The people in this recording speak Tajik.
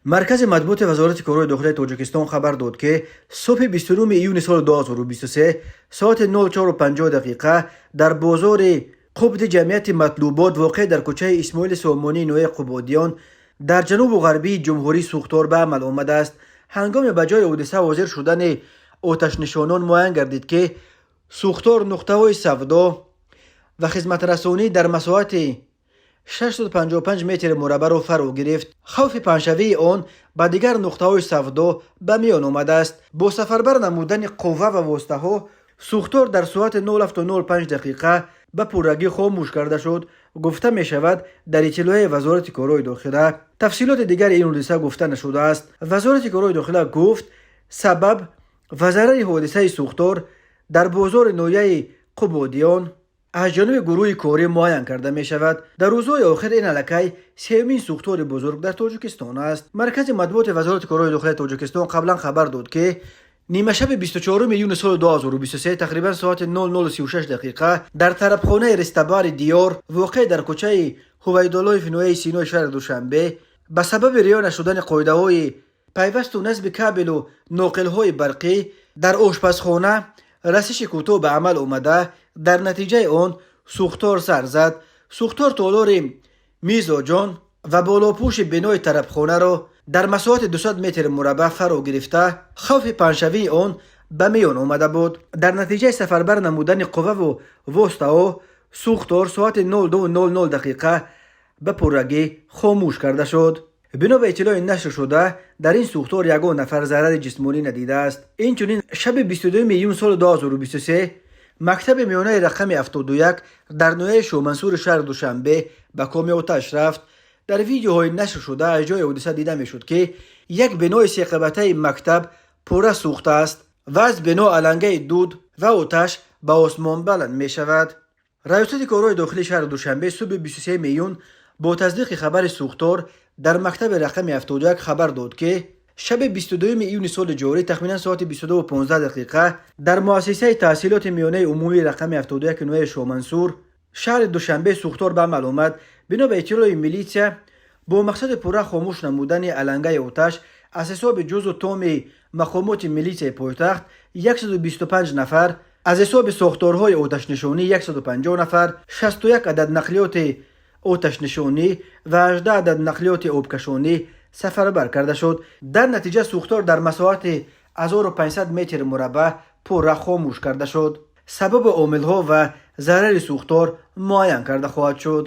Маркази матбуоти Вазорати корҳои дохилаи Тоҷикистон хабар дод, ки субҳи 29 июни соли 2023 соати 04:50 дақиқа дар бозори Қубди ҷамъияти Матлубот, воқеъ дар кӯчаи Исмоили Сомонии ноҳияи Қубодиён дар ҷанубу ғарбии ҷумҳурӣ, сӯхтор ба амал омадааст. Ҳангоми ба ҷои ҳодиса ҳозир шудани оташнишонон муайян гардид, ки сӯхтор нуқтаҳои савдо ва хизматрасонӣ дар масоҳати 655 метри мураббаъро фаро гирифт. Хавфи паҳншавии он ба дигар нуқтаҳои савдо ба миён омадааст. Бо сафарбар намудани қувва ва воситаҳо сӯхтор дар соати 07:05 дақиқа ба пуррагӣ хомӯш карда шуд, гуфта мешавад дар иттилоияи Вазорати корҳои дохила. Тафсилоти дигари ин ҳодиса гуфта нашудааст. Вазорати корҳои дохила гуфт, сабаб ва зарари ҳодисаи сӯхтор дар бозори ноҳияи Қубодиён аз ҷониби гурӯҳи корӣ муайян карда мешавад. Дар рӯзҳои охир ин аллакай сеюмин сӯхтори бузург дар Тоҷикистон аст. Маркази матбуоти Вазорати корҳои дохилаи Тоҷикистон қаблан хабар дод, ки нимашаби 24 июни соли 2023, тақрибан соати 00:36 дақиқа, дар тарабхонаи рестобари Диёр, воқеъ дар кӯчаи Ҳувайдуллоев, ноҳияи Синои шаҳри Душанбе, ба сабаби риоя нашудани қоидаҳои пайвасту насби кабелу ноқилҳои барқӣ дар ошпазхона расиши кӯтоҳ ба амал омада, дар натиҷаи он сӯхтор сар зад. Сӯхтор толори мизоҷон ва болопӯши бинои тарабхонаро дар масоҳати 200 метри мураббаъ фаро гирифта, хавфи паҳншавии он ба миён омада буд. Дар натиҷаи сафарбар намудани қувваву воситаҳо сӯхтор соати 02:00 дақиқа ба пуррагӣ хомӯш карда шуд. Бино ба иттилои нашр шуда, дар ин сӯхтор ягон нафар зарари ҷисмонӣ надидааст. Инчунин шаби 22 июн соли 2023 мактаби миёнаи рақами 71 дар ноҳияи Шоҳмансури шаҳри Душанбе ба коми оташ рафт. Дар видеоҳои нашр шуда аз ҷои ҳодиса дида мешуд, ки як бинои сеқабатаи мактаб пурра сӯхтааст ва аз бино алангаи дуд ва оташ ба осмон баланд мешавад. Раёсати корҳои дохилии шаҳри Душанбе субҳи 23 июн бо тасдиқи хабари сӯхтор дар мактаби рақами 71 хабар дод, ки шаби 22 июни соли ҷорӣ, тахминан соати 22:15 дақиқа, дар муассисаи таҳсилоти миёнаи умумии рақами 71 ноҳияи Шоҳмансур, шаҳри Душанбе, сӯхтор ба амал омад. Бино ба иттилои милитсия, бо мақсади пурра хомӯш намудани алангаи оташ аз ҳисоби ҷузу томи мақомоти милитсияи пойтахт 125 нафар, аз ҳисоби сохторҳои оташнишонӣ 150 нафар, 61 адад нақлиёти оташнишонӣ ва 18 адад нақлиёти обкашонӣ сафарбар карда шуд. Дар натиҷа сӯхтор дар масоҳати 1500 метри мураббаъ пурра хомӯш карда шуд. Сабабу омилҳо ва зарари сӯхтор муайян карда хоҳад шуд.